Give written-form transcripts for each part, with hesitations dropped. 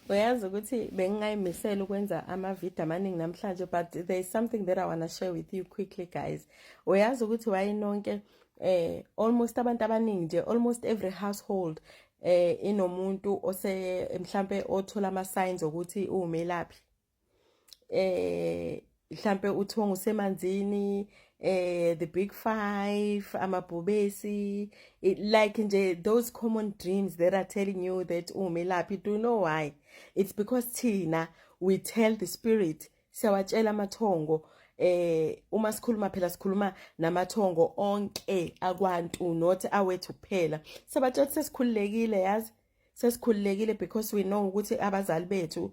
Uyazi ukuthi bengingayimisela ukwenza amavidiyo amaningi namhlanje, but there is something that I want to share with you quickly, guys. Uyazi ukuthi wayinonke almost abantu abaningi nje, almost every household inomuntu ose mhlambe othola ama signs ukuthi uwumelaphi. Mhlambe uthonga usemanzini, the big five, amabhubesi, like nje those common dreams that are telling you that umelaphi. Do you know why? It's because thina we tell the spirit, siyawatshela amathongo. Uma sikhuluma phela, sikhuluma namathongo onke akwantu, not awethu kuphela. Sabatshela sesikhululekile, yazi, sesikhululekile because we know ukuthi abazali bethu,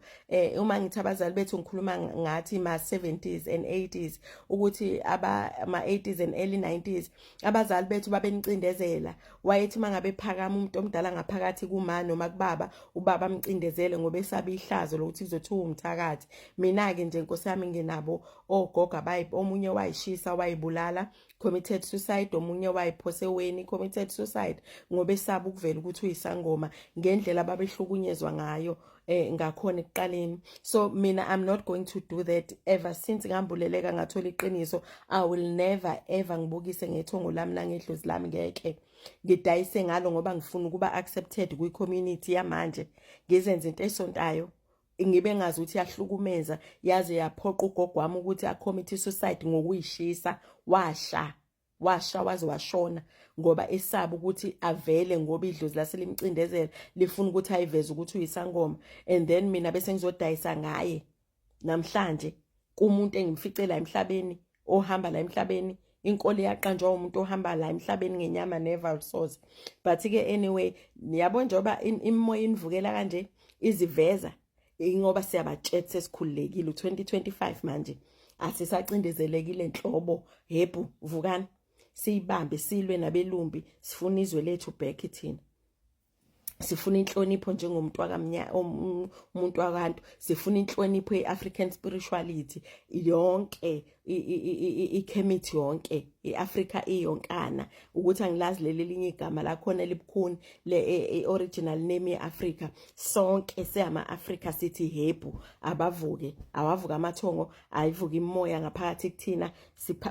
uma ngithi abazali bethu, ngikhuluma ngathi ma 70s and 80s, ukuthi aba ma 80s and early 90s, abazali bethu babenicindezela. Wayethi mangabe phakama umuntu omdala ngaphakathi kuma noma kubaba, ubaba amcindezele ngoba esaba ihlazo lokuthi kuzothiwa umthakathi. Mina ke nje, nkosi yami, nginabo ogogo abayi, omunye wayishisa wayibulala, committed suicide, omunye wayiphose eweni, committed suicide, ngoba esaba ukuvela ukuthi uyisangoma ngendlela ababehlukunyezwa ngayo ngakhona ekuqaleni. So mina, I'm not going to do that. Ever since ngambuleleka, ngathola iqiniso, I will never ever ngibukise ngethongo lami nangedlozi lami. Ngeke ngidayise ngalo ngoba ngifuna ukuba accepted kwi-community yamanje, ngizenze into esontayo ngibe ngazi ukuthi yahlukumeza, yaze yaphoqa ugogo wami ukuthi a-commit suicide ngokuyishisa. Washa, washa waze washona ngoba esaba ukuthi avele, ngoba idlozi laselimcindezela, lifuna ukuthi ayiveze ukuthi uyisangoma. And then mina bese ngizodayisa ngaye namhlanje kumuntu engimficela emhlabeni, ohamba la emhlabeni. Inkolo iyaqanjwa umuntu ohamba la emhlabeni ngenyama. Never, soze. But ke anyway, yabo, njengoba imimoya inivukela kanje, iziveza, ngoba siyabatshela sesikhululekile. U2025 manje, asisacindezelekile nhlobo. Hebhu, vukani, siyibambe, silwe nabelumbi. Sifuna izwe lethu back thina, sifuna inhlonipho njengomuntu wakamnya, umuntu wakantu. Sifuna inhlonipho ye-African spirituality yonke, iKemet yonke, iAfrica iyonkana. Ukuthi angilazi leli linye igama lakhona elibukhuni le original name yeAfrica. Sonke siyama-Afrika, sithi hebhu, abavuke, awavuka amathongo, ayivuka imoya ngaphakathi kuthina.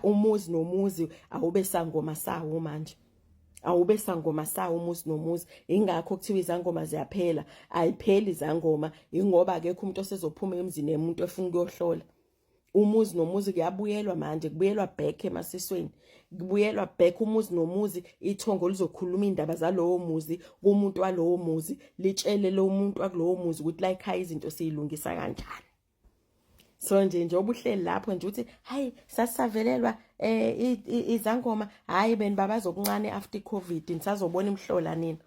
Umuzi nomuzi awube sangoma sawo manje, awube sangoma sawo umuzi nomuzi. Ingakho kuthiwa izangoma ziyaphela. Ayipheli izangoma, ingoba akekho umuntu osezophuma emzini emuntu efuna ukuyohlola. Umuzi nomuzi kuyabuyelwa manje, kubuyelwa back emasisweni, kubuyelwa back umuzi nomuzi. Ithongo lizokhuluma indaba zalowo muzi kumuntu walowo muzi, litshele lo muntu wakulowo muzi ukuthi la ekhaya izinto siyilungisa kanjani. So nje njengoba uhleli lapho nje uthi, "Hayi, sasisavelelwa izangoma," hayi, beni babazokuncane after COVID, nisazobona imhlola nini,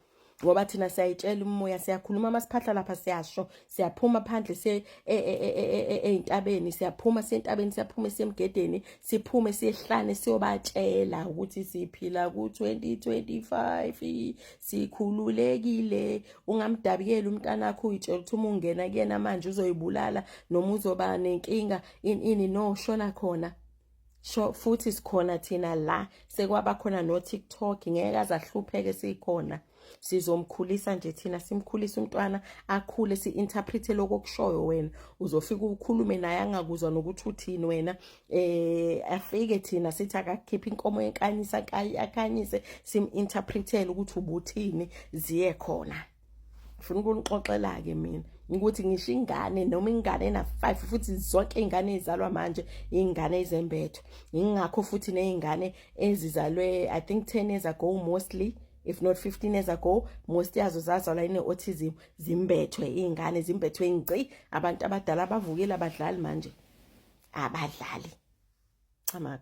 ngoba thina siyayitshela umoya, siyakhuluma masiphahla lapha, siyasho, siyaphuma phandle, siye ey'ntabeni, siyaphuma siye entabeni, siyaphuma siye emgedeni, siphume siyehlane, siyobatshela ukuthi siphila ku-2025, sikhululekile. Ungamdabukeli umntanakho, uyitshela ukuthi uma ungena kuyena manje uzoyibulala noma uzoba nenkinga ini no shona khona. Sho futhi sikhona thina la, sekwaba khona no TikTok, ngeke azahlupheke, sikhona, sizomkhulisa nje thina, simkhulise umntwana akhule, si-interprete lokho okushoyo. Wena uzofika ukhulume naye, angakuzwa nokuthi uthini wena. Afike thina sithi akakhiphe inkomo yenkanyisa, akhanyise, sim-interpretele ukuthi ubuthini, ziye khona. Ngifuna ukunixoxela-ke mina ukuthi ngisho ingane, noma ingane ena-5 futhi, zonke iy'ngane ey'zalwa manje iy'ngane ezembethwe. Ingakho futhi ney'ngane ezizalwe, I think, 10 years ago mostly, if not 15 years ago, most yazo zazalwa ine-autism, zimbethwe iy'ngane, zimbethwe ngci. Abantu abadala bavukile, abadlali manje, abadlali. Chama.